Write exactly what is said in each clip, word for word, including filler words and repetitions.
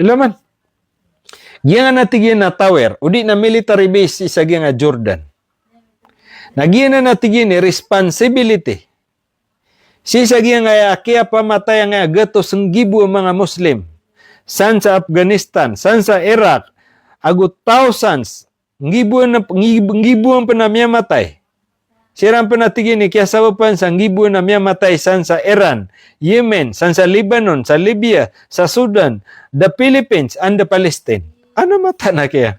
Ila man. Giyangkanan a tig iyan a tower, odi na military base sii sa giyangkai a Jordan. Na giyanan a tig iyan i responsibility sii sa giyangkai a kiyapamatay angkai a gatos nggibo a manga Muslim san sa Afghanistan, san sa Iraq, ago thousands, nggibo a, nggi-, nggibo a pn a miyamatay. Siran pn a tig iyan i kiyasabapan sa nggibo a miyamatay san sa Iran, Yemen, san sa Lebanon, sa Libya, sa Sudan, the Philippines, and the Palestine. Ana mataan a kiya.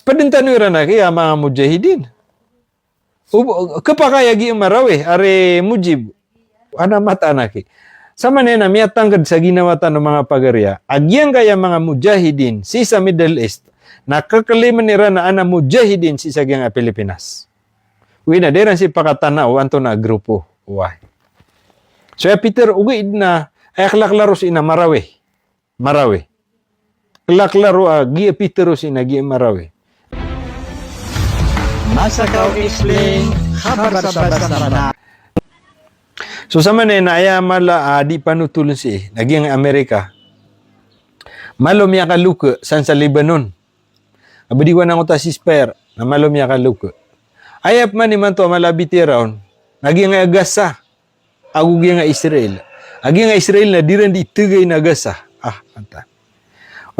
Pd tano iran a kiya manga mujahidin. O, khapakay a giya Marawi, ari Mujib. Ana mataan a ki. Samanaya na miyatangkd sa ginawa tano manga pagari a giyangkaya manga mujahidin sii sa Middle East, na khaklaim iran a ana mujahidin sii sa giyangkaya Pilipinas. Oway na, da iran sii pakatana o antonaa a grupo. Oway. So aya pitharo, ogaid na aya klaklaro sii na Marawi. Marawi. Klaklaro a giya pitharo sii na giya Marawi. Masa Kaw Explain, khabar sa basa na. So samanaya na aya mala a di panotol sii na giyangkai Amerika, malo miyakaloka san sa Lebanon. A ba di ko anangot a ceasefire na malo miyakaloka. Aya pman imanto a mala a bitiyara on na giyangkai a Gaza ago giyangkai a Israel. A giyangkai a Israel na di iran di tgay na Gaza. Ah, anta.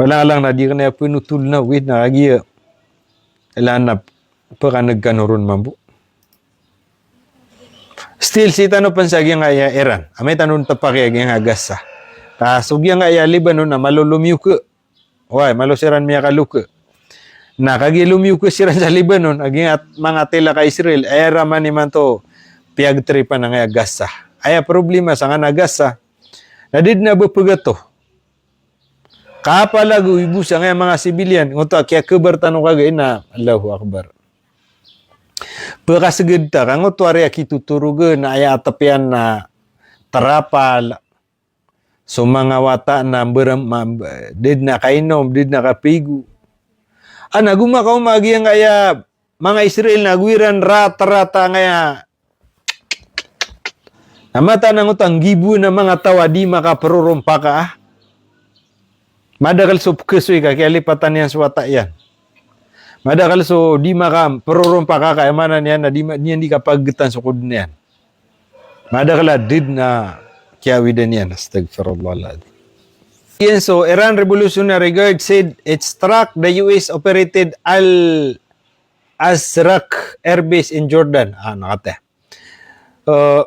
Wala alang na di kna aya panotol na wid na kagiya. Ila na pkaneg kano ron mambo. Still sii tano pn sa giyangkai a Iran. Amay tano tpaki a giyangkai a Gaza. Ka so giyangkai a Lebanon na malo lomiyoka. Oway, malo siran miyakaloka. Na kagiya lomiyoka siran sa Lebanon, a giyangkai a manga tilak a Israel, aya raman imanto piyagtripan angkai a Gaza. Aya problema sangkanan a Gaza na da dn a ba pgato. Kapalagoy bo sangkaya manga civilian, ngoto a kiyakhabar tano kagiya na, Allahu Akbar. Pkasgd ta, ka ngoto ari a kitotoroga na aya atp iyan na trapal, so manga wata na mberem, ma-, da dn a kainom, da dn a kapigo. Ana gomakaoma a giyangkaya manga Israel na go iran rata-rata angkaya. Na mataan a ngoto a nggibo a manga taw a di makaprorompaka a. Madakl so pkhasoy ka kiyalipatan iyan so wata iyan. Madakl so di makaprorompaka ka, aya maana niyan na di ma-, niyan di kapagtan so kodn iyan. Madakl a da dn a kiyawidan iyan. Astaghfirullahal azim. Iyan so Iran Revolutionary Guard said it struck the U S operated Al Azraq Air Base in Jordan. Ah, na kataya. Eh,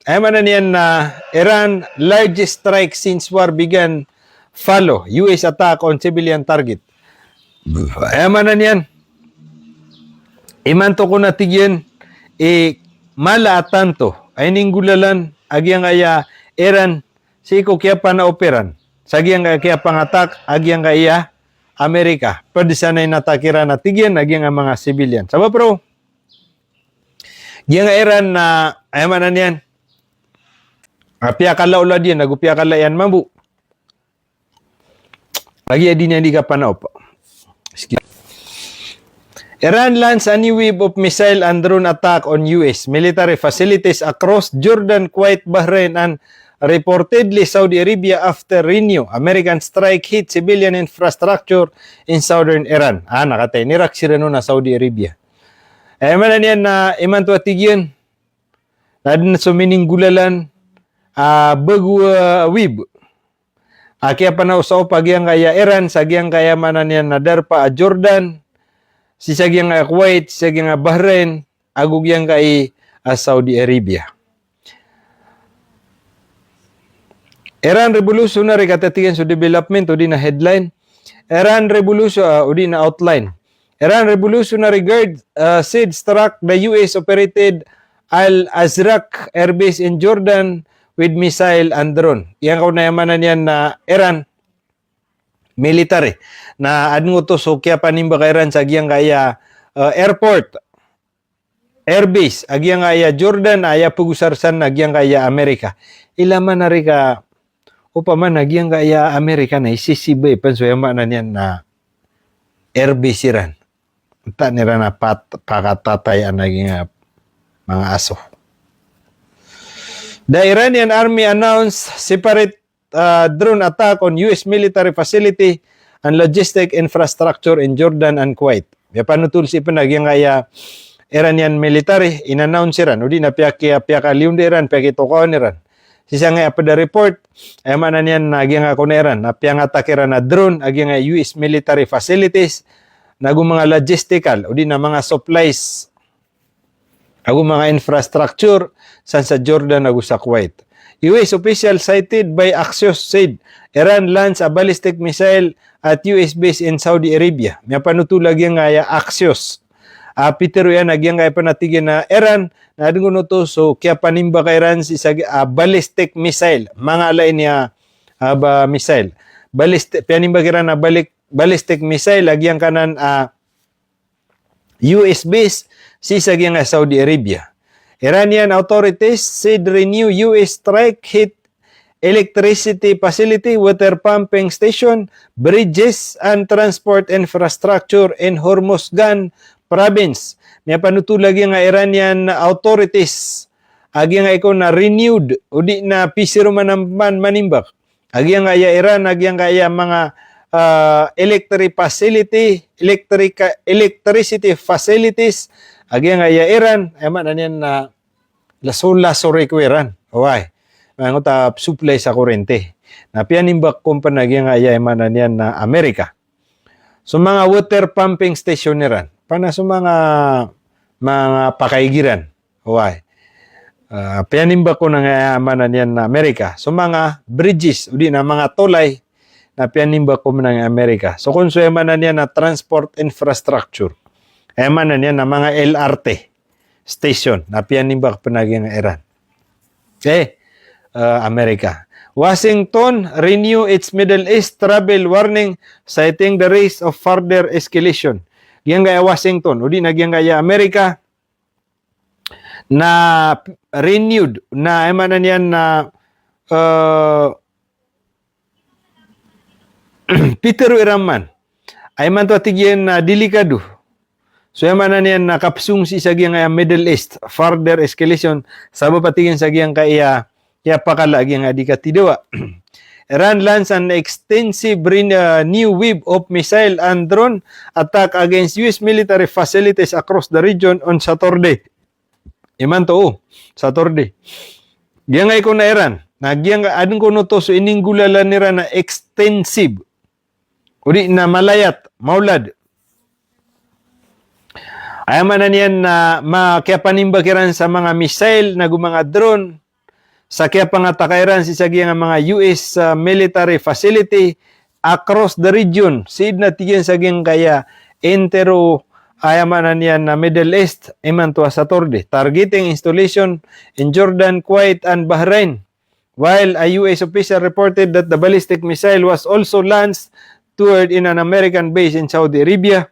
aya maana niyan na Iran largest strike since war began follow U S attack on civilian target. Aya maana niyan, imanto kon a tig iyan i mala a tanto a ininggolalan a giyangkaya Iran sii ko kiyapanaoperan sa giyangkaya kiyapangattack a giyangkaya Amerika. Pd sa na inattack iran a tig iyan a giyangkaya manga civilian. Sabap roo, giyangkaya Iran na, aya maana niyan, a piyakalaolad iyan ago piyakala iyan mambo. Lagid a di niyan di kapanaop. Excuse. Iran lands a new wave of missile and drone attack on U S military facilities across Jordan, Kuwait, Bahrain, and reportedly Saudi Arabia after renewed American strike hit civilian infrastructure in southern Iran. Ah, na kataya, inirak siran on a Saudi Arabia. Aya maana niyan na imanto a tig iyan, na adn so mininggolalan a bago a wave a kiyapanaosaop a giyangkaya Iran sa giyangkaya maana niyan na darpa a Jordan, sii sa giyangkaya Kuwait, sii sa giyangkaya Bahrain, ago giyangkaya Saudi Arabia. Iran Revolutionary, kataya tig iyan so development odi na headline. Iran Revolution, ah, odi na outline. Iran Revolutionary Guard, ah, said struck the U S operated Al Azraq airbase in Jordan with missile and drone. Giyangkoto na aya maana niyan na Iran military. Na adn oto so kiyapanimbaka iran sa giyangkaya, ah, airport, airbase a giyangkaya Jordan, aya pagosar san na giyangkaya Amerika. Ila man ari ka, opama na giyangkaya Amerika na isisibay pn so aya maana niyan na airbase iran. Antaa iran a pat-, pakatatayaan a giyangkaya manga aso. The Iranian army announced separate ah, drone attack on U S military facility and logistic infrastructure in Jordan and Kuwait. Miyapanotol sii pn a giyangkaya Iranian military, in-announce iran, odi na piyaki-, piyakaliyondi iran, piyakitokawan iran. Sii sangkaya pd a report, aya maana niyan na giyangkaya kon a Iran, na piyangattack iran a drone a giyangkaya U S military facilities, nago manga logistical, odi na manga supplies, ago manga infrastructure, san sa Jordan ago sa Kuwait. U S official cited by Axios said Iran launched a ballistic missile at U S base in Saudi Arabia. Miyapanotol a giyangkaya Axios. Ah, pitharo iyan a giyangkaya pn a tig iyan a Iran, na adn kon oto so kiyapanimbaka iran sii sa gi-, ah, ballistic missile. Manga ala ini a, ah, ba missile. Ballistic, piyanimbaka iran a balik-, ballistic missile a giyangkanan, ah, U S base sii sa giyangkaya Saudi Arabia. Iranian authorities said renewed U S strike hit electricity facility, water pumping station, bridges, and transport infrastructure in Hormozgan province. Miyapanotol a giyangkaya Iranian authorities a giyangkaya kon a renewed, odi na pisiroman man manimbak a giyangkaya Iran, a giyangkaya manga, ah, electric facility, electric, electricity facilities, a giyangkaya Iran, aya maana niyan na laso-laso rek o Iran. Oway. Manga oto a supply sa korente. Na piyanimbak kon pn a giyangkaya, aya maana niyan na Amerika. So manga water pumping station iran. Pana so manga, manga pakaigiran. Oway. Ah, piyanimbak kon a giyangkaya, aya maana niyan na Amerika. So manga bridges, odi na manga tolay, na piyanimbak kon a giyangkaya Amerika. So kon so aya maana niyan na transport infrastructure. Aya maana niyan na manga L R T station, na piyanimbak pn a giyangkaya Iran. Eh, ah, Amerika. Washington renew its Middle East travel warning, citing the risk of further escalation. Giyangkaya Washington, odi na giyangkaya Amerika, na renewed, na aya maana niyan na, eh, pitharo iran man a imanto a tig iyan na delikado. So aya maana niyan na kapsong sii sa giyangkaya Middle East, further escalation, sabap a tig iyan sa giyangkaya, aya pakala a giyangkaya di katidawa. Iran launched an extensive ren-, ah, new wave of missile and drone attack against U S military facilities across the region on Saturday. Imanto, o, Saturday. Giyangkaya kon a Iran, na giyangkaya adn kon oto so ininggolalan iran a extensive, odi na malayat, maolad. Aya maana niyan na ma-, kiyapanimbak iran sa manga missile, nago manga drone, sa kiyapangataka iran sii sa giyangkaya manga U S, ah, military facility across the region. Sii dn a tig iyan sa giyangkaya entero, aya maana niyan na Middle East, imanto a Saturday, targeting installation in Jordan, Kuwait, and Bahrain. While a U S official reported that the ballistic missile was also launched toward in an American base in Saudi Arabia,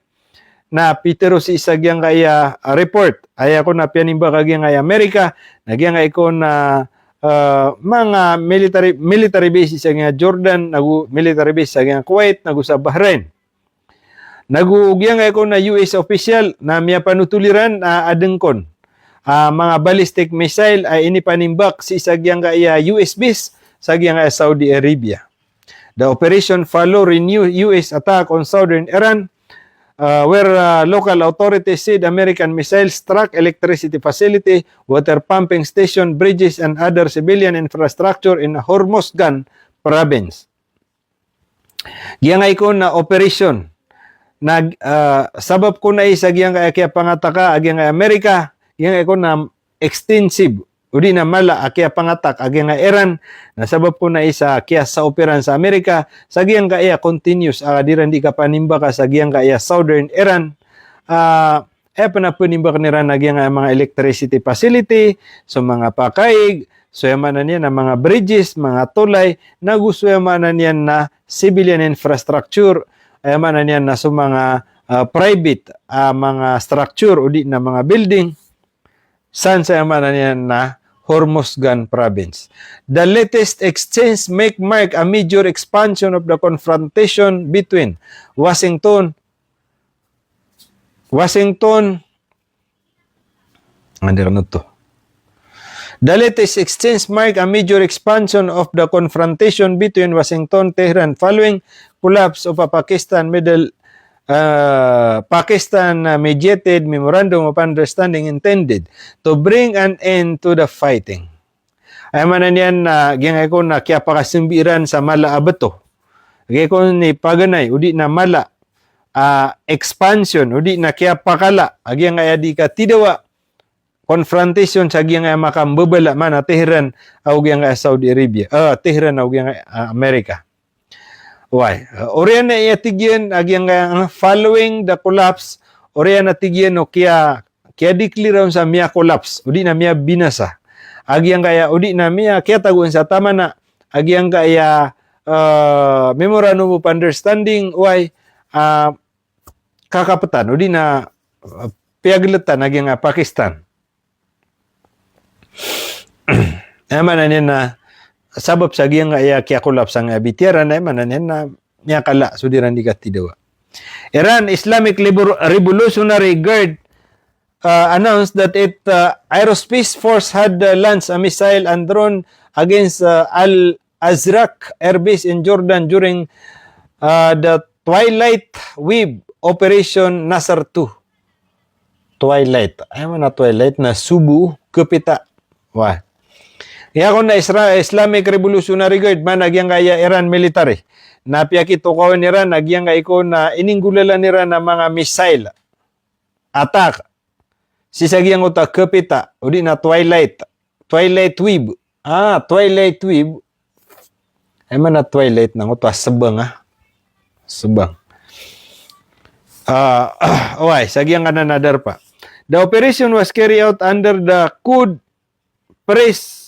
na pitharo sii sa giyangkaya, ah, report, aya kon a piyanimbaka giyangkaya Amerika, na giyangkaya kon a, ah, manga military, military base sa giyangkaya Jordan, nago military base sa giyangkaya Kuwait, nago sa Bahrain. Nago giyangkaya kon a U S official na miyapanotol iran a adn kon a manga ballistic missile a inipanimbak sii sa giyangkaya U S base sa giyangkaya Saudi Arabia. The operation follow renewed U S attack on southern Iran, uh, where, uh, local authorities said American missiles struck electricity facility, water pumping station, bridges, and other civilian infrastructure in Hormozgan province. Giyangkaya kon a operation na, ah, sabap kon a isa giyangkaya kiyapangataka a giyangkaya Amerika, giyangkaya kon a extensive, odi na mala a kiyapangatak a giyangkaya Iran, na sabap kon a isa kiyasaoperan sa Amerika sa giyangkaya continuous a di ran di kapanimbaka sa giyangkaya southern Iran, ah, aya pn a pnimbak iran a giyangkaya manga electricity facility, so manga pakaig, so aya maana niyan na manga bridges, manga tolay, nago so aya maana niyan na civilian infrastructure, aya maana niyan na so manga, ah, private, ah, manga structure, odi na manga building, san sa aya maana niyan na Hormozgan province. The latest exchange make mark a major expansion of the confrontation between Washington Washington, anda ka na oto? The latest exchange mark a major expansion of the confrontation between Washington, Tehran following collapse of a Pakistan middle, uh, Pakistan, uh, mediated memorandum of understanding intended to bring an end to the fighting. Aya maana niyan na giyangkai ko na kiyapakasambi iran sa mala a beto. Giyangkai ko ni paganay, odi na mala, ah, expansion, odi na kiyapakala a giyangkai a di katidawa, confrontation sa giyangkai a makambabala, maana Tehran ago giyangkai a Saudi Arabia, ah, Tehran ago giyangkai a Amerika. Wai, ah, oriyan a aya tig iyan a giyangkai a, ah, following the collapse, oriyan a tig iyan o kiya, kiyadeclare on sa miya-collapse, odi na miyabinasa a giyangkai a, odi na miya, kiyatagoan sa tamana a giyangkai a, ah, memorandum of understanding, wai, ah, kakapetan, odi na, ah, piyageletan a giyangkai a Pakistan. Aya maana niyan na sabap sa giyangkai a kiya-collapse angkai a bitiyaran, aya maana niyan na miyakala so di iran di katidawa. Iran Islamic Libor-, Revolutionary Guard, uh, announced that it, uh, aerospace force had, uh, launched a missile and drone against, uh, Al Azraq airbase in Jordan during, uh, the Twilight Wave Operation Nasr two. Twilight. Aya maana twilight na sobo, kepita. Wai. Aya ko na Isra-, Islamic Revolutionary Guard, maana giyangkai a Iran military. Na piyakitokawan iran a giyangkai ko na ininggolalan iran a manga missile attack sii sa giyangkoto a kepita, odi na twilight. Twilight wave. Ah, twilight wave. Aya maana twilight na ngoto a sebang, ah. Sebang. Ah, wai, sa giyangkanan a darpa. The operation was carried out under the code Pres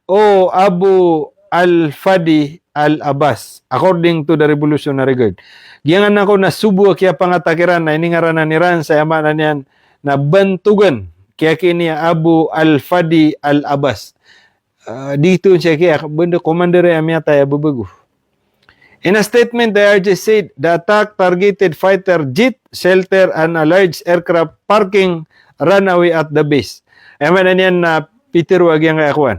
o Abu Al-Fadi Al-Abbas, according to the Revolutionary Guard. Giyanan ako na sobo a kiyapangatak iran na iningaranan iran sa aya maana niyan na bantogan, kiyakini Abu Al-Fadi Al-Abbas. Ah, dito siya kiya, benda commander a miyatay a bebegoh. In a statement, the I R G C said the attack targeted fighter jet shelter and a large aircraft parking runway at the base. Aya maana niyan na pitharo a giyangkai a kowan,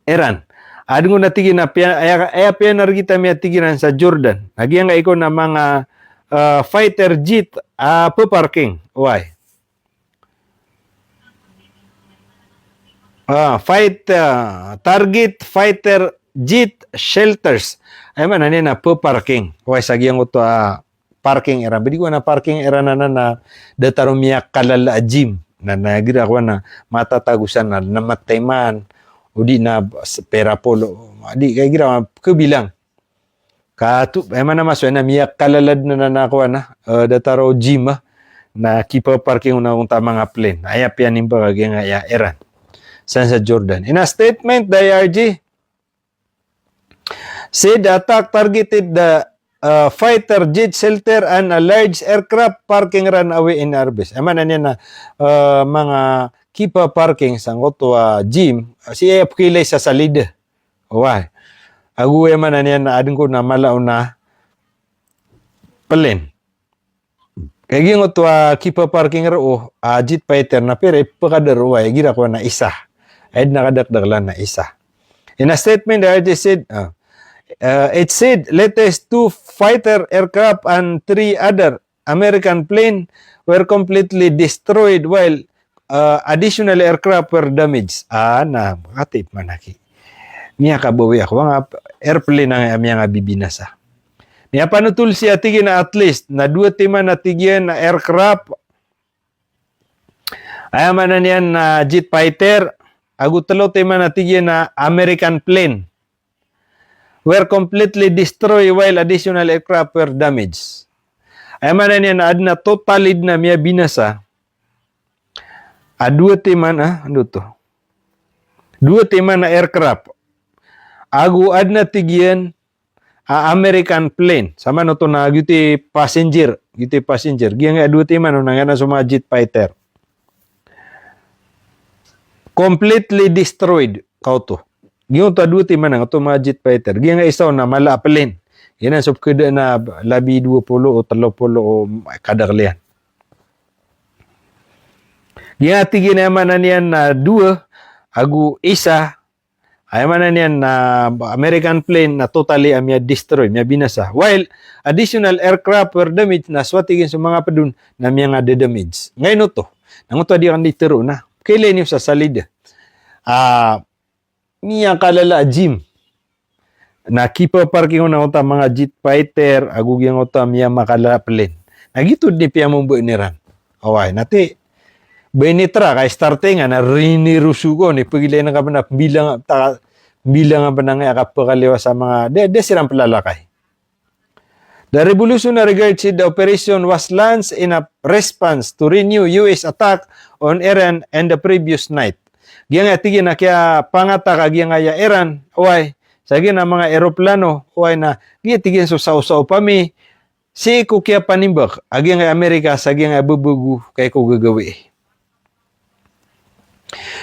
Iran. Adn ko na tig iyan a piya-, aya, aya piyanarget ami a tig iran sa Jordan a giyangkai ko na manga, ah, fighter jet a peparking. Wai? Ah, fight, ah, target fighter jet shelters. Aya maana niyan na peparking. Wai, sa giyangkoto a parking iran. Ba di ko na parking iran anan na datar o miyakalala a gym. Na, na igira ko na matatagosan na, na mateman. O di na s-, pera polo. Di, kay igira kebilang. Kato, aya maana maso, aya na miyakalala dn anan a kowan, eh, datar o gym, ah, na kipeparking on a onta manga plane. Aya piyanimbag a giyangkai a Iran san sa Jordan. In a statement, the I R G said the attack targeted the, uh, fighter jet shelter and a large aircraft parking runway in airbase. Aya maana niyan na, uh, manga kipeparking sangkoto a gym, sii aya pkhailay sa salida. Oway. Ago aya maana niyan na adn ko na mala on a plane. Kagiya ngoto a kipeparking roo a jet fighter na pira i pekadar, oway, igira ko na isa. Aya dn a kadakdakelan na isa. In a statement, the I R G said, ah, uh, it said latest two fighter aircraft and three other American plane were completely destroyed while, uh, additional aircraft were damaged. Ah, na, makatip man aki. Miyakabawi ako, manga airplane angkai a miyangabibinasa. Miyapanotol sii a tig iyan a at least na dowa timan a tig iyan a aircraft, aya maana niyan na jet fighter, ago telo timan a tig iyan a American plane were completely destroyed while additional aircraft were damaged. Aya maana niyan na adn a total i dn a miyabinasa a dowa timan, ah, ando to. Dowa timan a aircraft. Ago adn a tig iyan a American plane. Samanoto na giyoto i passenger, giyoto i passenger. Giyangkai a dowa timan on angkanan so manga jet fighter. Completely destroyed, kaoto. Giyoto a dowa timan angkoto manga jet fighter. Giyangkai isa on na mala a plane. Giyanan so pkhada na labi dowa polo o telo polo o kadakel iyan. Giya tig iyan a aya maana niyan na dowa, ago isa, aya maana niyan na American plane na totally a miyadestroy, miyabinasa. While additional aircraft were damaged, na so a tig iyan so manga pd on na miyangadadamage. Ngayon oto, na ngoto a di kanditero na. Kailay niyo sa salida. Ah, miyakalala a gym. Na kipaparking on angkoto a manga jet fighter, ago giyangkoto a miyamakalala a plane. Na giyoto dn i piyamomba iran. Oway, na ti, ba ini truck, ay starting, na riniroso ko, ni pagilay na ka pn a bilang, ta-, bilang a pn a nga kapakaliwa sa manga, da, da siran plalakay. The Revolutionary Guard said the operation was launched in a response to renewed U S attack on Iran in the previous night. Giyangkaya tig iyan a kiyapangatak a giyangkaya Iran, oway, sa giyangkaya manga eroplano, oway, na giyangkaya tig iyan so saosao pami, sii ko kiyapanimbak a giyangkaya Amerika sa giyangkaya babago kay ko gagawii.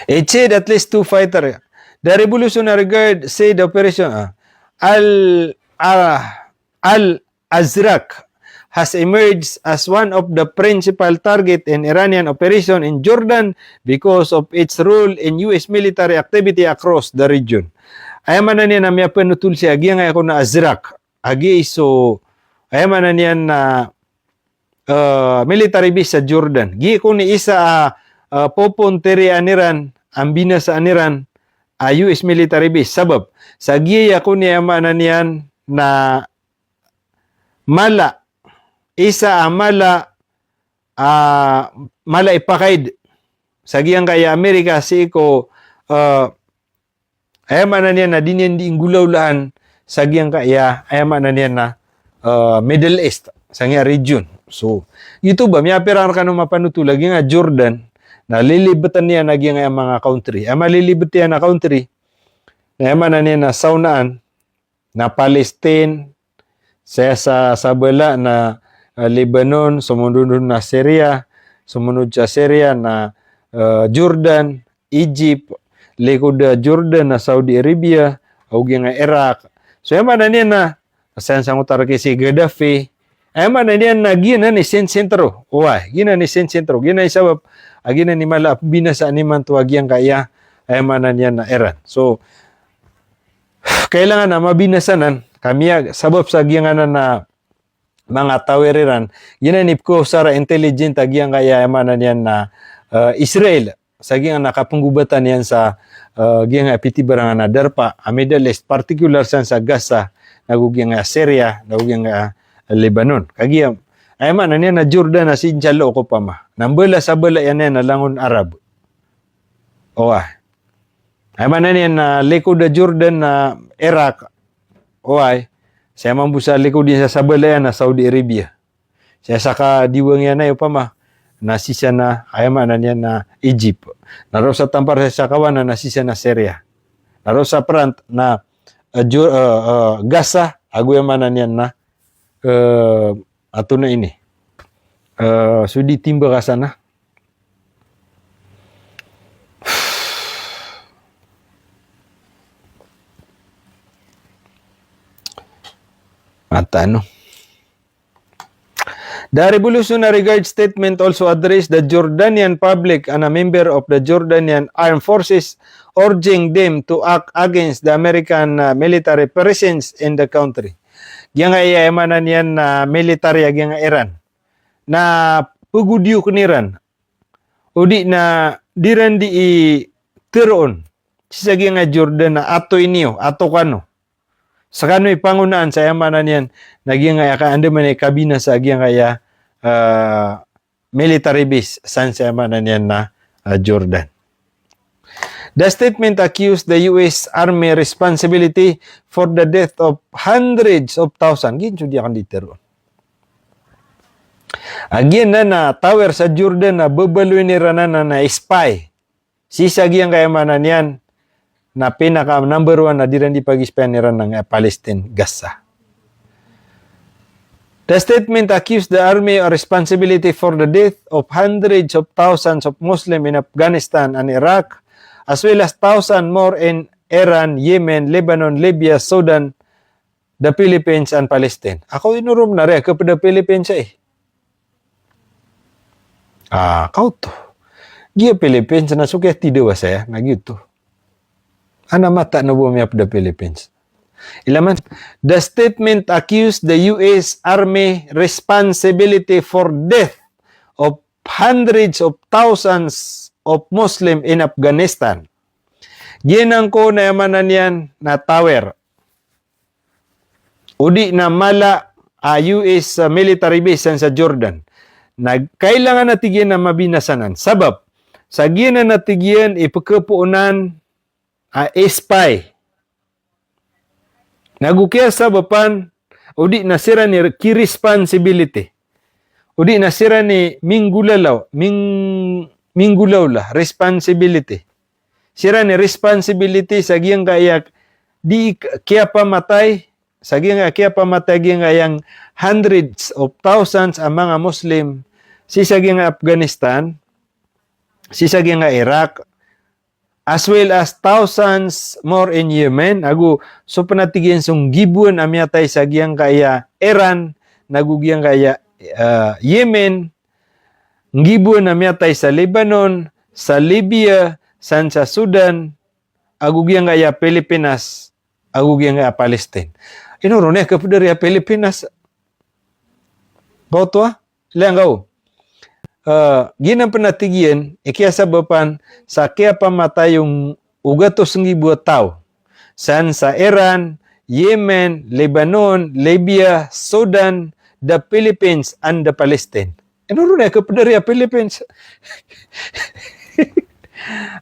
It said at least two fighter. The Revolutionary Guard said the operation, ah, Al, ah, Al Azraq has emerged as one of the principal target in Iranian operation in Jordan because of its role in U S military activity across the region. Aya maana niyan na miyapanotol sii a giyangkaya kon a Azraq. A giya i so, aya maana niyan na, eh, military base sa Jordan. Giya kon i isa a, eh, popontiri aniran, a mbinasa aniran a U S military base. Sabap sa giyaya kon i, aya maana niyan na mala, isa a mala, ah, mala i pakaid sa giyangkaya Amerika sii ko, eh, aya maana niyan na di niyan di nggolawlaan sa giyangkaya, aya maana niyan na, eh, Middle East, sa giyangkaya region. So, giyoto ba, miyapira rkano mapanotol a giyangkaya Jordan, na lilibetn iyan a giyangkaya manga country. Aya malilibet iyan a country, na aya maana niyan na saonaan, na Palestine, saya sa, sabala na, eh, Lebanon, somonod on na Syria, somonod sa Syria na, eh, Jordan, Egypt, likod a Jordan na Saudi Arabia, ago giyangkaya Iraq. So, aya maana niyan na, saya sangkoto a rk si Gaddafi, aya maana niyan na giyanan i sen-, sentro. Oway, giyanan i sen-, sentro. Giyanan i sabap a giyanan i mala a pmbinasaan imanto a giyangkaya, aya maana niyan na Iran. So, kailangan a mabinasa anan, ka miya, sabap sa giyangkanan a manga tower iran. Giyanan i pkhaosara intelligent a giyangkaya, aya maana niyan na, eh, Israel. Sa giyangkaya kapnggobatan iyan sa, eh, giyangkaya pitibarangan a darpa a Middle East, particular san sa Gaza, nago giyangkaya Syria, nago giyangkaya Lebanon. Kagiya, aya maana niyan na Jordan na sii sa loob opama. Na mbala sa bala iyan na langon Arab. Oway. Aya maana niyan na likod a Jordan na Iraq. Oway. Saya mambo sa likod iyan sa sabala iyan na Saudi Arabia. Saya sa kadiwang iyan na opama na sii sa na, aya maana niyan na Egypt. Na roo sa tampar saya sa kawanan na sii sa na Syria. Na roo sa prant na, eh, Jor-, eh, eh, Gaza, ago aya maana niyan na, eh, ato na ini. Eh, so di timba ka sana. Mata, no? The Revolutionary Guard statement also addressed the Jordanian public and a member of the Jordanian Armed Forces, urging them to act against the American, uh, military presence in the country. Giyangkaya, aya maana niyan na military a giyangkaya Iran. Na pagodiyo kn iran. O di na di ran di i teroon. Sii sa giyangkaya Jordan na atoy niyo, ato kano. Skano i pangonaan sa aya maana niyan na giyangkaya ka andamanaya i kabinasa a giyangkaya, eh, military base san sa aya maana niyan na, eh, Jordan. The statement accused the U S Army responsibility for the death of hundreds of thousands. Giya so di akn di teroon. A giyanan a tower sa Jordan na babaloy iran anan na spy. Sii sa giyangkaya maana niyan na pinaka number one na di ran di pag-spy iran na nga Palestine, Gaza. The statement accused the army of responsibility for the death of hundreds of thousands of Muslims in Afghanistan and Iraq, as well as thousands more in Iran, Yemen, Lebanon, Libya, Sudan, the Philippines and Palestine. Ako inorom na ri, a keped a Philippines ay. Ah, kaoto. Giya Philippines na so kiyatida wa saya, na giyoto. Ana mata no bo miyapd a Philippines. Ila man, the statement accused the U S Army responsibility for death of hundreds of thousands of Muslim in Afghanistan. Giyanan ko na aya maana niyan na tower. O di na mala a U S military base san sa Jordan. Na kailangan a tig iyan a mabinasa anan. Sabap, sa giyanan a tig iyan i pkhapoonan a spy. Nago kiyasabapan, o di na siran i ki responsibility. O di na siran i minggolawla, ming-, minggolawla, responsibility. Siran i responsibility sa giyangkaya di k-, kiyapamatay, sa giyangkaya kiyapamatay giyangkaya hundreds of thousands a manga Muslim, sii sa giyangkaya Afghanistan, sii sa giyangkaya Iraq, as well as thousands more in Yemen, ago so pn a tig iyan so nggiboan a miyatay sa giyangkaya Iran, nago giyangkaya, eh, Yemen, nggiboan a miyatay sa Lebanon, sa Libya, san sa Sudan, ago giyangkaya Pilipinas, ago giyangkaya Palestine. Ino ron i kapd ari a Pilipinas? Kaoto a? Liyanggaw. Eh, giyanan pn a tig iyan i kiyasabapan sa kiyapamatay o gatos nggibo a taw san sa Iran, Yemen, Lebanon, Libya, Sudan, the Philippines, and the Palestine. Ino ron i kapd ari a Philippines?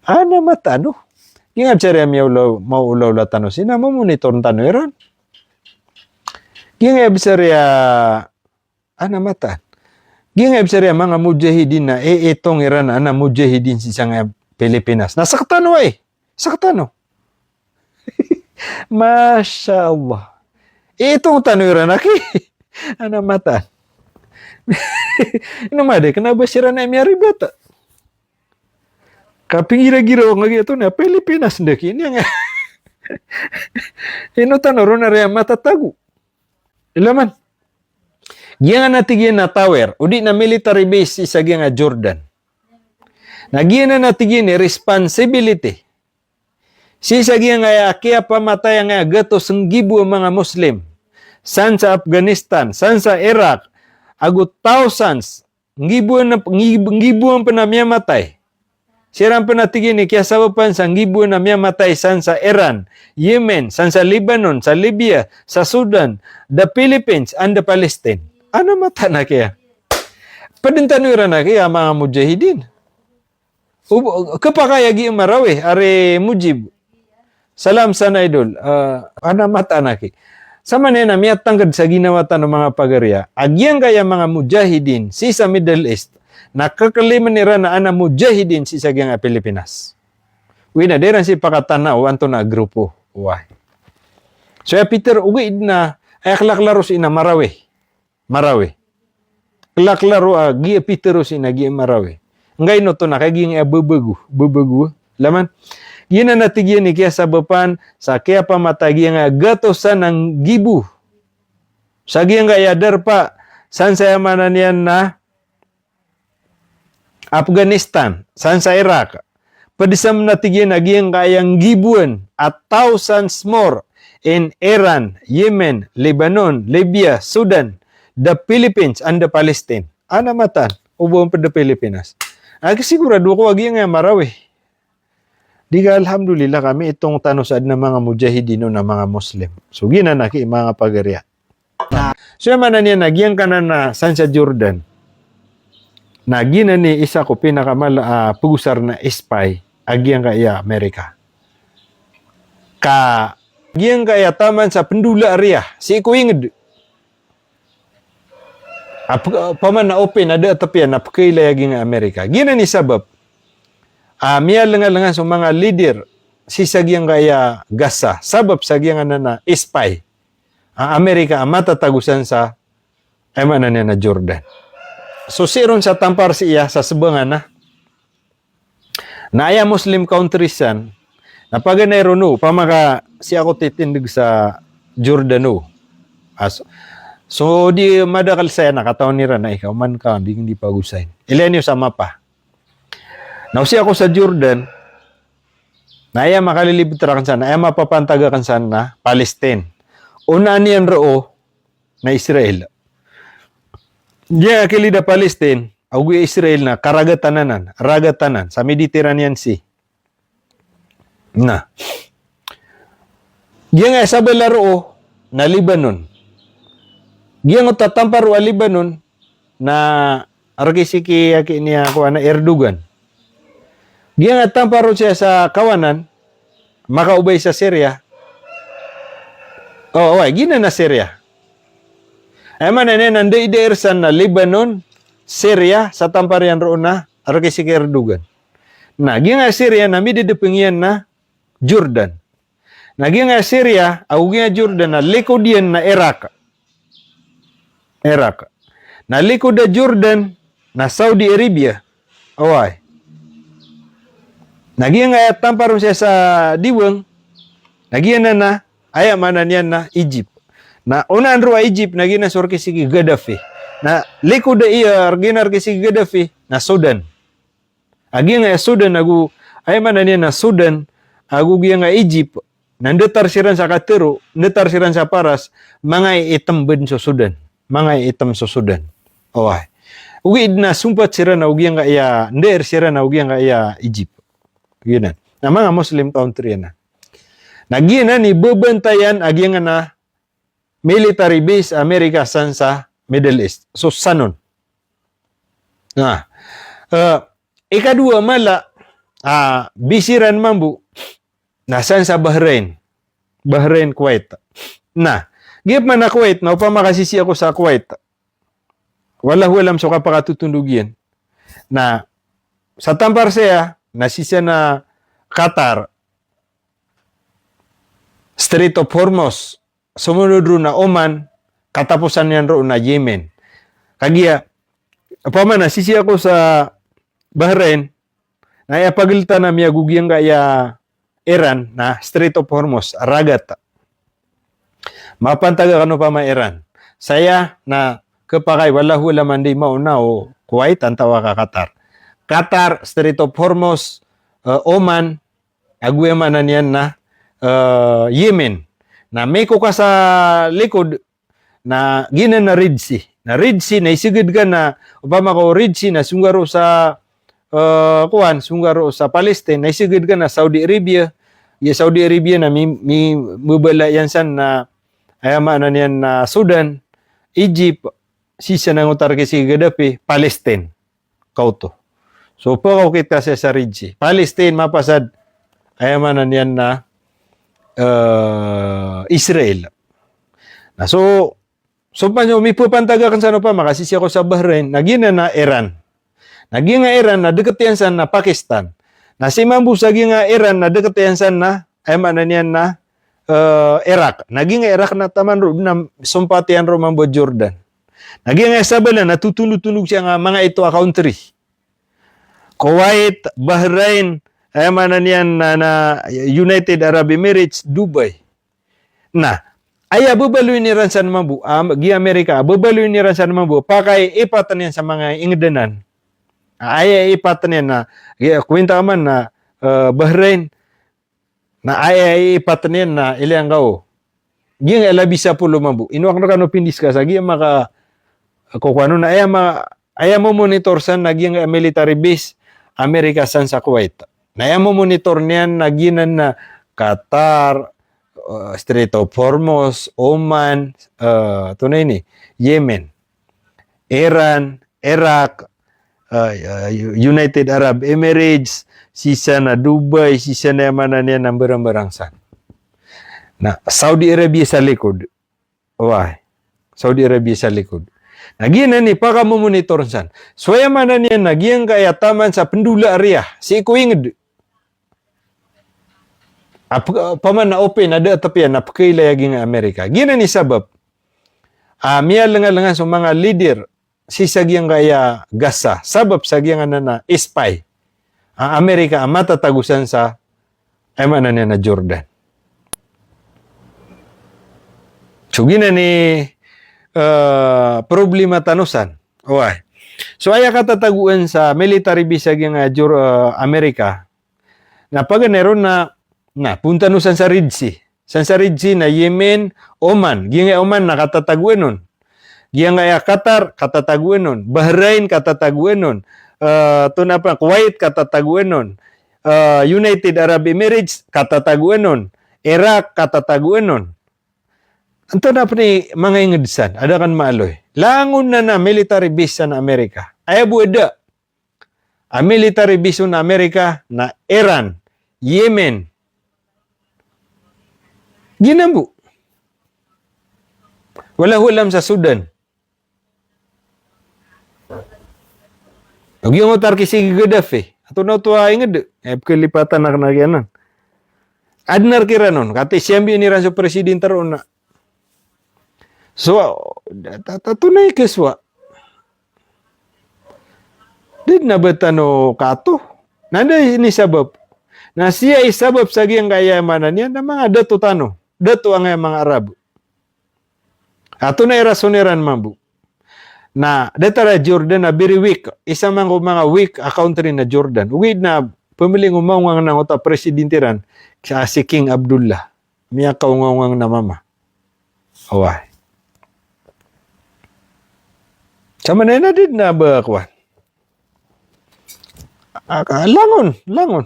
Ana mata no. Giyangkaya bs ari a miyaolaola, maolaola tano sii na mamonitor tano iran. Giyangkaya bs ari a Ana mata. Giyangkaya bs ari a manga mujahidin na iitong iran a ana mujahidin sii sangkaya Pilipinas. Na sktano ai. Sktano. Masha Allah. Iitong tano iran aki. Ana mata. Ino madi kna ba siran a miyaribata. Kapinggiragira o nga giyoto na Pilipinas ndaki ini nga. Ino tano ron ari a matatago. Ila man. Giyanan a tig iyan a tower, o di na military base sii sa giyangkaya Jordan. Na giyanan a tig iyan i responsibility. Sii sa giyangkaya kiyapamatay angkaya gatos nggibo a manga Muslim. San sa Afghanistan, san sa Iraq, ago thousands, nggiboan a, nggi-, nggiboan pn a miyamatay. Siran pn a tig iyan i kiyasabapan sa nggiboan a miyamatay san sa Iran, Yemen, san sa Lebanon, sa Libya, sa Sudan, the Philippines, and the Palestine. Ana mata na kiya. Pd tano iran aki a manga mujahidin. Ub-, khapakay a gii Marawi, ari Mujib. Salam sana idol. Ah, ana mata na ki. Samanaya na miyatangkd sa ginawa tano manga pagari a giyangkaya manga mujahidin sii sa Middle East na khaklaim iran a ana mujahidin sii sa giyangkaya Pilipinas. Oway na da iran sii pakatana o antonaa a grupo. Oway. So aya pitharo, ogaid na aya klaklaro sii na Marawi. Marawi. Klaklaro a gii pitharo sii na gii Marawi. Nggaino oto na ka giyangkaya babago, babago. Ila man. Giyanan a tig iyan i kiyasabapan sa kiyapamatay giyangkaya gatosan a nggibo. Sa giyangkaya darpa, san sa aya maana niyan na Afghanistan, san sa Iraq. Pd sa mn a tig iyan a giyangkaya nggiboan a thousands more in Iran, Yemen, Lebanon, Libya, Sudan, the Philippines, and the Palestine. Ana mata, o ba on pd Pilipinas. Aki sigurado ako a giyangkaya Marawi. Di ka, alhamdulillah, ka miitong tano sa adn a manga mujahidin on a manga Muslim. So giyanan aki manga pagari a. So aya maana niyan na giyangkanan a san sa Jordan. Na giyanan i isa ko pinakamala a pagosar na spy a giyangkaya Amerika. Ka giyangkaya taman sa pndola a riya, sii ko ingd. A p-, paman na open a da a tpiya na pkailay a giyangkaya Amerika. Giyanan i sabap a miyalengalengan so manga leader sii sa giyangkaya Gaza. Sabap sa giyangkanan a spy a Amerika a matatago san sa, aya maana niyan na Jordan. So sii ron sa tampar sii iya sa sbangan a. Na aya Muslim countries san, na paganay ron o, opama ka sii ako titindg sa Jordan o. As-, so di madakl saya na katawan iran na ika, oman ka, di, di pagosayn. Ilaya niyo sa mapa. Na o sii ako sa Jordan, Na aya makalilibet rakn san, aya mapapantag akn san na Palestine. Onaan iyan roo na Israel. Giyangkai a kilid a Palestine ago giya Israel na karagatan anan, ragatan anan sa Mediterranean Sea. Na giyangkai a sabala roo na Lebanon. Giyangkoto a tampar roo a Lebanon na rk sii ki, aki niyan, kowan, a Erdogan. Giyangkai a tampar roo siya sa kawanan, makaobay sa Syria. O, oway, giyanan a Syria. Aya maana niyan na ndaidair san na Lebanon, Syria, sa tampar iyan roo na rk sii ki Erdogan. Na giyangkai a Syria na midedepeng iyan na Jordan. Na giyangkai a Syria ago giyangkai a Jordan na likod iyan na Iraq. Iraq. Na likod a Jordan na Saudi Arabia. Oway. Na giyangkai a tampar roo siya sa diwang, na giyanan na, aya maana niyan na Egypt. Na onaan roo a Egypt na giyanan so rk sii ki Gaddafi. Na likod a iya, giyanan rk sii ki Gaddafi na Sudan. A giyangkai a Sudan ago, aya maana niyan na Sudan ago giyangkai a Egypt, na ndatar siran sa katero, ndatar siran sa paras, manga iitem bn so Sudan. Manga iitem so Sudan. Oway. Ogaid na sompat siran ago giyangkai a, ndair siran ago giyangkai a Egypt. Giyanan. Na manga Muslim country anan. Na giyanan i bebantayan a giyangkanan a military base Amerika san sa Middle East. So sanon. Na, eh, ikadowa mala a base iran mambo na san sa Bahrain. Bahrain, Kuwait. Na giya pman a Kuwait, na opama ka sisii ako sa Kuwait, wallahu alam so kapakatotondog iyan. Na sa tampar saya na sii san a Qatar, Strait of Hormuz, somonod roo na Oman, kataposan iyan roo na Yemen. Kagiya, opama na sisii ako sa Bahrain, na aya pageltan ami ago giyangkai a Iran na Strait of Hormuz, ragat. Mapantag akn opama Iran. Saya na khapakay, wallahu alam, anda i maona o Kuwait antawaa ka Qatar. Qatar, Strait of Hormuz, eh, Oman, ago aya maana niyan na, eh, Yemen. Na miko ka sa likod, na giyanan na Red Sea. Na Red Sea na isgd ka na, opama ka o Red Sea na songga roo sa, eh, kowan, songga roo sa Palestine, na isgd ka na Saudi Arabia. Iya Saudi Arabia na mi, mi, mbabala iyan san na, aya maana niyan na Sudan, Egypt, sii san angkoto a rk sii ki Gaddafi, Palestine. Kaoto. So, pakaokit ka saya sa Red Sea. Palestine, mapasad, aya maana niyan na, eh, Israel. Na so, so pman so mipapantag akn san opama ka sisii ako sa Bahrain, na giyanan na Iran. Na giyangkai a Iran na dkt iyan san na Pakistan. Na sii mambo sa giyangkai a Iran na dkt iyan san na, aya maana niyan na, eh, Iraq. Na giyangkai a Iraq na taman roo na sompat iyan roo mambo a Jordan. Na giyangkai a sabala na totondotondog sangkai a manga ito a country. Kuwait, Bahrain, aya maana niyan na, na United Arab Emirates, Dubai. Na aya babaloyin iran san mambo, am, giya Amerika, babaloyin iran san mambo, pakaiipatn iyan sa manga ingd anan. Aya ipatn iyan na, giya, kowinta ka man na, eh, Bahrain, na aya ipatn iyan na, ilaya ngka o, giyangkai a labi sapolo mambo. Ino akn rkano pindiscuss a giya maka, kokowan on, na aya ma, aya momonitor san na giyangkai a military base Amerika san sa Kuwait. Na aya momonitor niyan na giyanan na Qatar, eh, Strait of Hormuz, Oman, eh, antonaa ini, Yemen, Iran, Iraq, eh, eh, United Arab Emirates, sii san a Dubai, sii san a, aya maana niyan na mbarangbarang san. Na Saudi Arabia sa likod. Oway. Saudi Arabia sa likod. Na giyanan i pakamomonitor san. So aya maana niyan na giyangkai a taman sa pndola a Riyadh sii ko ingd. Ap-, opama na open a da a tp iyan na pkailay a giyangkai a Amerika. Giyanan i sabap a miyalengalengan so manga leader sii sa giyangkai a Gaza, sabap sa giyangkanan a spy a Amerika a matatago san sa, aya maana niyan na Jordan. So giyanan i, eh, problema tano san. Oway. So aya katatagoan sa military base a giyangkai a Jor-, eh, Amerika, na paganay ron na Na, poon tano san sa Red Sea. San sa Red Sea na Yemen, Oman. Giyangkaya Oman na katatagoan on. Giyangkaya Qatar, katatagoan on. Bahrain, katatagoan on. Eh, antonaa pn, Kuwait, katatagoan on. Eh, United Arab Emirates, katatagoan on. Iraq, katatagoan on. Antonaa pn i manga ingd san, a da akn maaloy. Langon anan a military base san Amerika. Aya bo a da a military base on Amerika na Iran, Yemen. Giyanan bo. Wallahu alam sa Sudan. Giyangkoto a rk sii ki Gaddafi. Antonaa oto a ingd. Eh, pkhalipatan akn a giyanan. Adn a rk iran on. Katii siyambian iran so president ron na. So, ta-, ta-, antonaa i kasowa. Da dn a ba tano kato. Na da ini sabap. Na sii i sabap sa giyangkaya maana niyan na manga dato tano. Dato angkaya manga Arab. Antonaa i rason iran mambo. Na datar a Jordan a very weak. Isa mambo ko manga weak a country na Jordan. Ogaid na pmling o maongangnang oto a president iran sa si King Abdullah. Miyakaongangongang na mama. Oway. Sa maana niyan na da dn a ba kowan. Ah, ka-, langon, langon.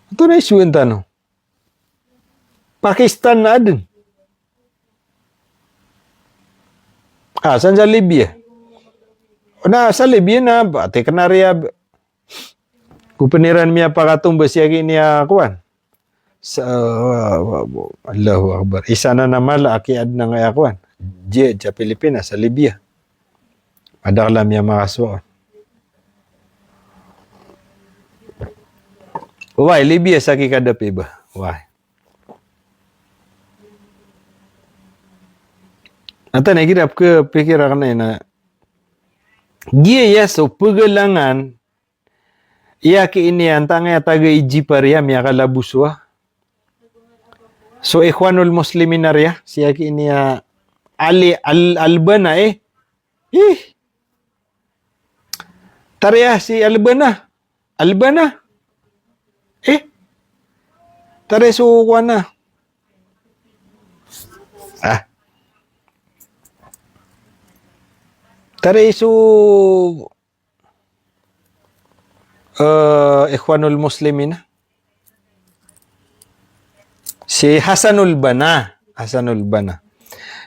Antonaa i sowa tano. Pakistan na adn. Ah, san sa Libya. Na sa Libya na ba, tikna riya ba. Ko pn iran miyapakatombas sii ki ini a kowan. Sa, Allahu Akbar. Isa anan a mala a kiyaadn angkaya kowan. Jihad sa Pilipinas, sa Libya. Madakl a miyamakasowa on. Oway, Libya sa ki Gaddafi ba. Oway. Antaa na igira pkhapikir akn na giyaya so pgalangan, iya ki ini antaa ngkaya taga Egypt a riya miyakalaboso a so Ikhwanul Muslimin a riya, si iya ki ini a Ali Al-, Albana, eh. Ih. Tariya si Albana. Albana. Eh. Tariya so kowan a. Ah. Tariya so, eh, Ikhwanul Muslimin. Si Hasanul Banna. Hasanul Banna.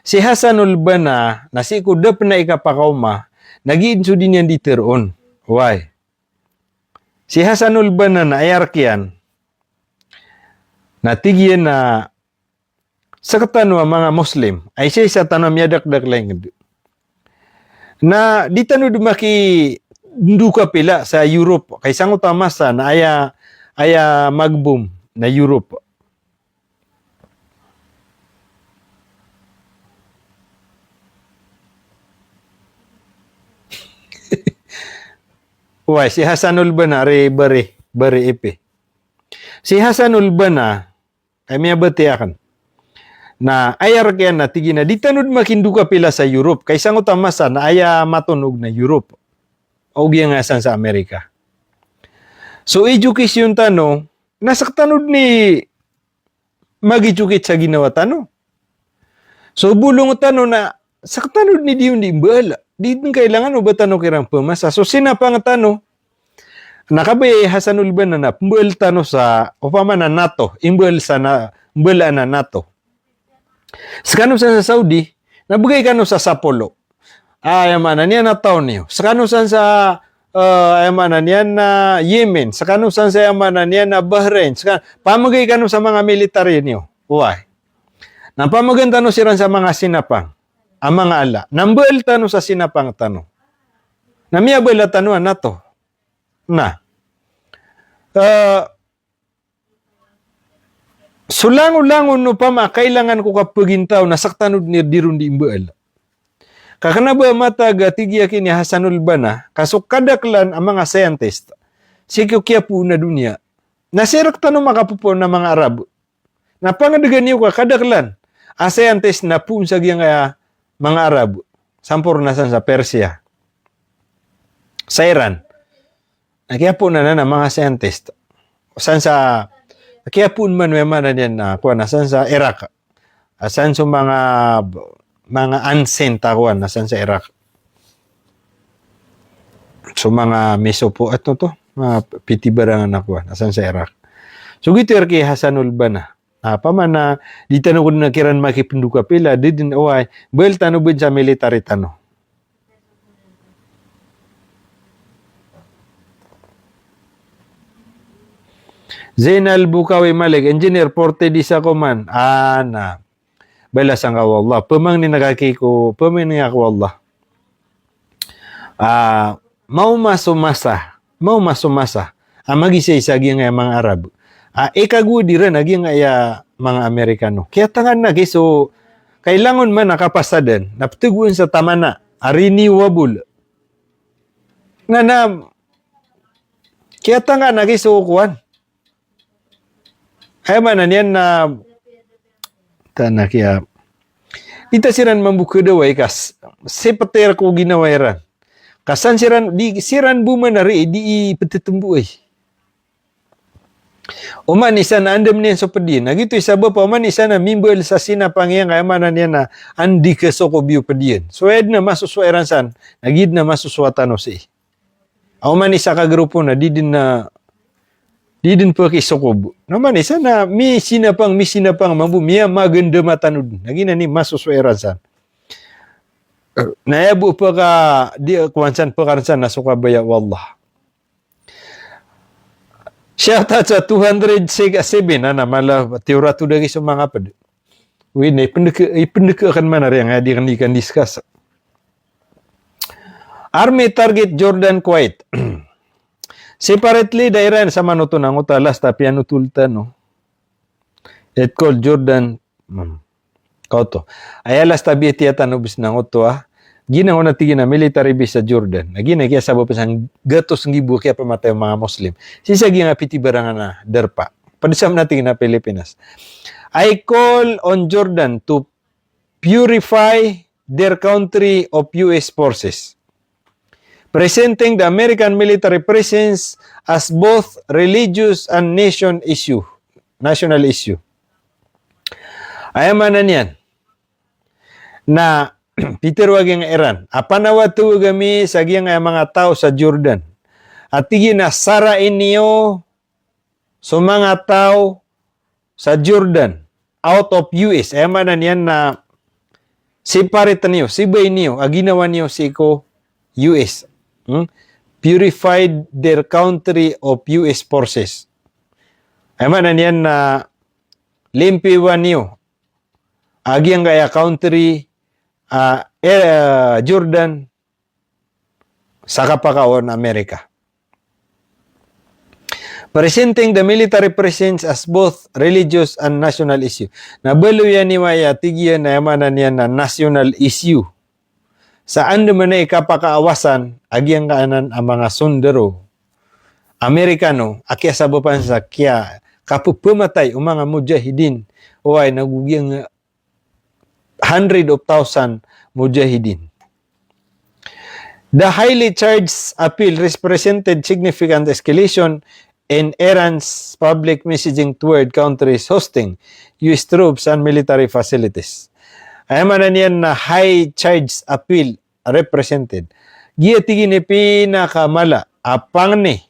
Si Hasanul Banna, na sii ko da pn a ikapakaoma, na giya so di niyan di tharoon. Oway. Si Hasanul Banna na aya rk iyan. Na tig iyan a sktano a manga Muslim, a isa-isa tano a miyadakdakl a ingd. Na di tano dn makindokapila sa Europe, ka isa angkoto a masa na aya, aya magbom na Europe. Oway, si Hasanul Banna, ari Bari, Bari ipi. Si Hasanul Banna, aya miyabatiya akn. Na aya rk iyan na tig iyan a di tano dn makindokapila sa Europe, ka isa angkoto a masa na aya matonog na Europe. O giyangkaya san sa Amerika. So education tano, na sktano dn i mag-educate sa ginawa tano. So bolong tano na sktano dn i di on di mbala. Di dn kailangan o ba tano kiran pmasa. So sinapang tano. Na kabaya i Hasanul Banna na pmbal tano sa opama na NATO, imbal sa na, mbal a na NATO. Skano san sa Saudi, na bgay kano sa sapolo. Ah, aya maana niyan na taw niyo. Skano san sa, eh, aya maana niyan na Yemen. Skano san sa aya maana niyan na Bahrain. Ska-, pamgay kano sa manga military niyo. Oway. Na pamgay tano siran sa manga sinapang a manga ala. Na mbal tano sa sinapang tano. Na miyabala tano a NATO. Na, eh, so langolangon opama a kailangan ko kapagintaw na sktano dn i di ron di mbala. Ka kna ba matag a tig iyan ki ini Hasanul Banna, ka so kadaklan a manga scientist sii ko kiyapoon a doniya na sii rktano makapopoon a manga Arab. Na pangdgan iyo ka kadaklan a scientist na poon sa giyangkaya manga Arab, samporna san sa Persia, sa Iran. Na kiyapoon anan a manga scientist. san sa, kiyapoon man, aya maana niyan na kowan, a san sa Iraq. A san so manga, manga ancient a kowan, a san sa Iraq. So manga Mesopo-, ano to, manga pitibarangan a kowan, a san sa Iraq. So giyoto i rk i Hassanul Banna. A, opama na di tano kon kiran makipndok a pila, di dn, oway, bal tano bn sa military tano. Zainal Bukawi Malik, engineer, forty days ako man. A, na. Bala sangka o Allah. Pamangnin a kaki ko, pamangnin a ko Allah. A, maoma so masa, maoma so masa a magisaisa a giyangkaya manga Arab a ikagowad iran a giyangkaya manga Amerikano. Kiyatangka na ki so kailangon man a kapasadan na ptgoon sa tamana a renewable. Na, na, kiyatangka na ki so kowan. Aya maana niyan na, tana kiya, di ta siran mambo khadawai ka s-, sipter ko ginawa iran. Ka san siran, di siran bo manari, di i ptitmbo ay. Oman i isa na andam niyan so pd iyan. Na giyoto i sabap a oman i isa na mimbal sa sinapang iyan, aya maana niyan na anda i kasokob iyo pd iyan. So aya dn a masosowa iran san, na giya dn a masosowa tano sii. Aw man isa ka grupo na di dn na, di dn pkisokob. Na man isa na misinapang, misinapang mambo miyamaganda matan o dn. Na giyanan i masosowa iran san. Na aya bo pka, di, kowan san, pkaran san na so kabaya o Allah. Shout out sa two hundred six, seven, na, na mala tiyorato dagi so manga pd. Wi, na ipndk, ipndk akn man a riyang, a di kan, di kan discuss. Army target Jordan, Kuwait. Separately, da iran sa manoto na ngoto a last a piyanotol tano. It called Jordan. Hmm. Kaoto. Aya last a biyatiya tano bs na ngoto a. Giyangkoto na tig iyan a military base sa Jordan. Na giyanan i kiyasabap sa gatos nggibo a kiyapamatay o manga Muslim. Sii sa giyangkai a pitibarangan a darpa. Pd sa manga tig iyan a Pilipinas. I call on Jordan to purify their country of U S forces, presenting the American military presence as both religious and nation issue, national issue. Aya maana niyan na pitharo a giyangkai a Iran a panawatawag ami sa giyangkai a manga taw sa Jordan a tig iyan a sarai niyo so manga taw sa Jordan out of U S. Aya maana niyan na separate niyo, sibay niyo a ginawa niyo sii ko U S. Hmm? Purified their country of U S forces. Aya maana niyan na limpiwan iyo a giyangkai a country, a, eh, Jordan, sa kapakawan o Amerika. Presenting the military presence as both religious and national issue. Na baloya niyo aya tig iyan a aya maana niyan na national issue. Sa andamanaya i kapakaawasan a giyangkanan a manga sondaro Amerikano a kiyasabapan sa kiyakappamatay o manga mujahidin. Oway, nago giyangkai hundred of thousand mujahidin. The highly charged appeal represented significant escalation in Iran's public messaging toward countries hosting U S troops and military facilities. Aya maana niyan na high charged appeal represented. Giya tig iyan i pinakamala a pangni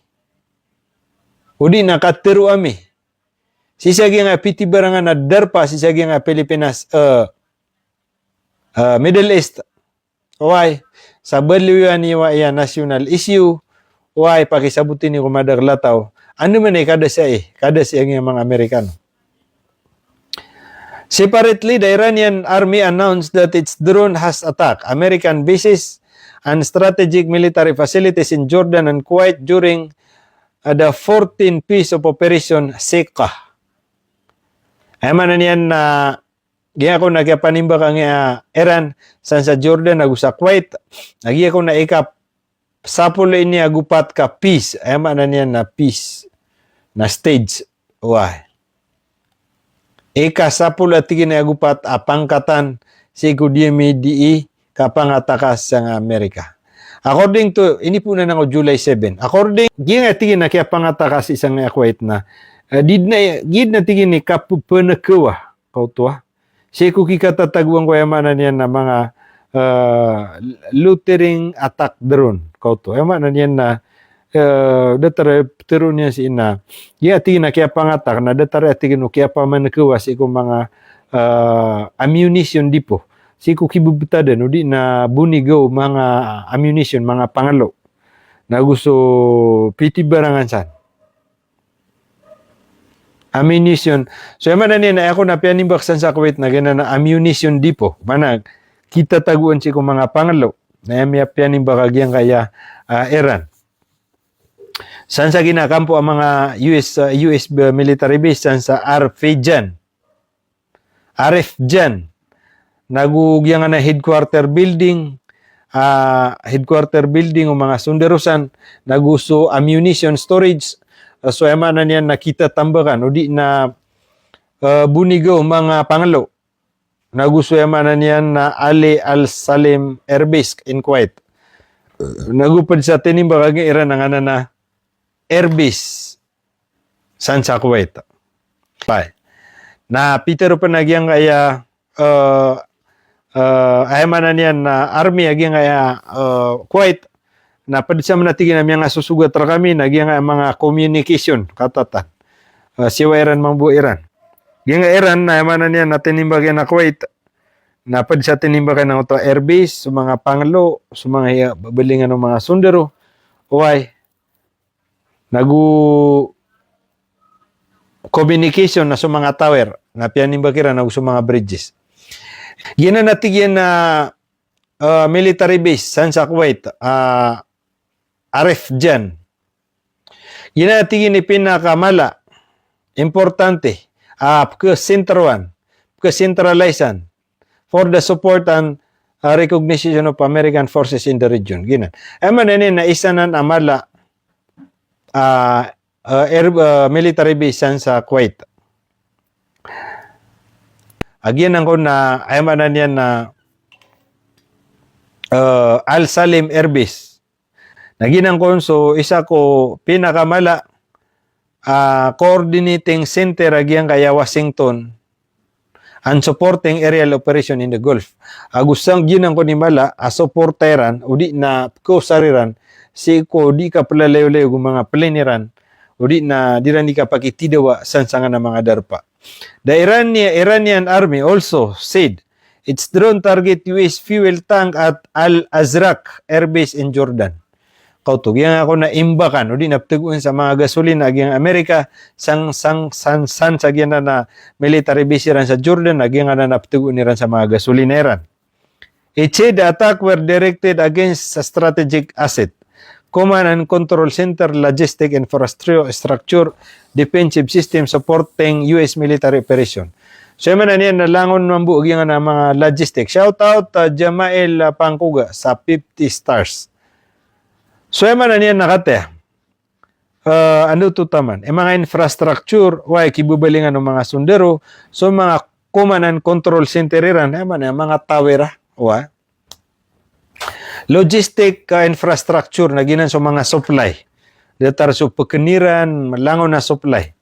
odi na katharo ami sii sa giyangkai a pitibarangan a darpa sii sa giyangkai a Pilipinas, eh, eh, Middle East. Oway, sa baloya niyo aya national issue, oway, pakisaboti niyo ko madakl a taw. Andamanaya i kadasay, kadasay a giyangkai a manga Amerikano. Separately, the Iranian army announced that its drone has attacked American bases and strategic military facilities in Jordan and Kuwait during, uh, the fourteenth phase of Operation Siqqa. Aya maana niyan na giyangkoto a kiyapanimbaka a Iran san sa Jordan ago sa Kuwait, na giyangkoto a ika sapolo ini ago pat ka phase, aya maana niyan na phase, na stage, oway. Ika sapolo a tig iyan ago pat a pangkatan sii ko diyami dii kapangatakas sangkai a Amerika. According to, inipoon anan ko July seven. According, giyangkaya tig iyan a kiyapangatak a sii sangkaya Kuwait na, eh, di dn a, giya dn a tig iyan i kapphanakawa, kaoto a. Sii ko kikatatagoan ko, aya maana niyan na manga, eh, loitering attack drone, kaoto. Aya maana niyan na, eh, datar a ptharoon iyan sii na, giya tig iyan a kiyapangatak na datar a tig iyan o kiyapamanakawa sii ko manga, eh, ammunition depot. Sii ko kibebetadan, odi na boniga o manga ammunition, manga pangalo. Nago so pitibarangan san. Ammunition. So, aya maana niyan na aya kon a piyanimbak san sa Kuwait na giyanan a ammunition depot. Maana, kitatagoan sii ko manga pangalo. Na aya miyapiyanimbak a giyangkaya, ah, Iran. San sa giyanan a kampo a manga U S, ah, U S military base, san sa Arfijan. Arifjan, nago giyanan a headquarter building, ah, headquarter building o manga sondaro san, nago so ammunition storage, ah, so aya maana niyan na kitatambakan, odi na, ah, boniga o manga pangalo, nago so aya maana niyan na Ali Al Salim Air Base in Kuwait. Nago pd sa tinimbak a giyangkaya Iran a nganan a air base san sa Kuwait. Pay. Na pitharo pn a giyangkaya, eh, eh, aya maana niyan na army a giyangkaya, eh, Kuwait. Na pd sa man a tig iyan a miyangasosogat rkami na giyangkaya manga communication, katatan. Eh, siyawa iran mambo iran. Giyangkaya Iran na aya maana niyan na tinimbak iyan a Kuwait. Na pd sa tinimbak iyan a oto a air base, so manga pangalo, so manga iya, babalingan o manga sondaro. Oway. Nago communication na so manga tower, na piyanimbak iran nago so manga bridges. Giyanan a tig iyan a, ah, military base san sa Kuwait, ah, Arifjan. Giyanan a tig iyan i pinakamala, importante, ah, pkhasentroan, pkhasentralisan, for the support and, uh, recognition of American forces in the region. Giyanan. Aya maana niyan na isa nan a mala, uh, uh, air, uh, military base san sa Kuwait. A giyanan kon na, aya maana niyan na, uh, Al Salim Air Base. Na giyanan kon so isa ko pinakamala, ah, coordinating center a giyangkaya Washington and supporting aerial operation in the Gulf. Ago san giyanan kon i mala a suporta iran, odi na pkhaosar iran, sii ko di kaplalayolayog o manga plane iran, odi na di iran di kapakitidawa san sangkanan a manga darpa. The Irani-, Iranian army also said its drone target U S fuel tank at Al Azraq Air Base in Jordan. Kaoto, giyangkaya kon a imbakan, odi na pthagoon sa manga gasolina a giyangkaya Amerika, san, san, san, san sa giyanan a military base iran sa Jordan, a giyangkanan a pthagoon iran sa manga gasolina iran. It said the attack were directed against a strategic asset, command and control center, logistic infrastructure, defensive system supporting U S military operation. So, aya maana niyan na langon mambo a giyangkanan a manga logistic. Shout out, ah, Jamail, ah, Pangkoga sa fifty stars. So, aya maana niyan na kataya, eh, anda oto taman, eh, manga infrastructure, oway, kibabalingan o manga sondaro, so manga command and control center iran, eh, manga, manga tower, ah, oway. Logistic, eh, infrastructure, na giyanan so manga supply. Datar so pkhan iran, langon a supply.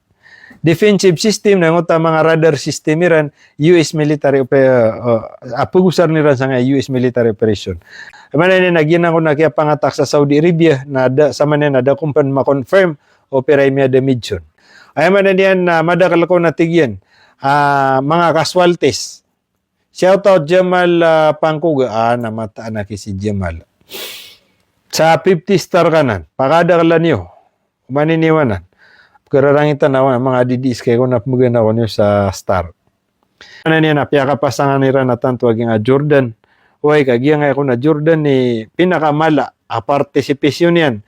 Defensive system, na giyangkoto a manga radar system iran, U S military ope-, eh, eh, a pagosarn iran sangkaya U S military operation. Aya maana niyan na giyanan kon a kiyapangatak sa Saudi Arabia, na da, sa maana niyan na da kon pn ma-confirm o pira i miyadamage on. Aya maana niyan na madakl kon a tig iyan, ah, manga casualties. Shout out Jamal, ah, Pangkoga. Ah, na mataan aki si Jamal. Sa fifty star ka nan. Pakadaklan iyo. Oman ini wanan. Pkhararangitan ako na manga D D S kay ko na pmbgan ako niyo sa star. Maana niyan na piyakapasangan iran a tanto a giyangkaya Jordan. Oway, ka giyangkaya kon a Jordan i pinakamala a participation iyan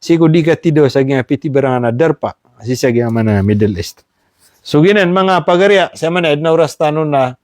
sii ko di katidawa sa giyangkaya pitibarangan a darpa sii sa giyangkaya maana Middle East. So giyanan manga pagariya, sa maana aya dn a oras tano na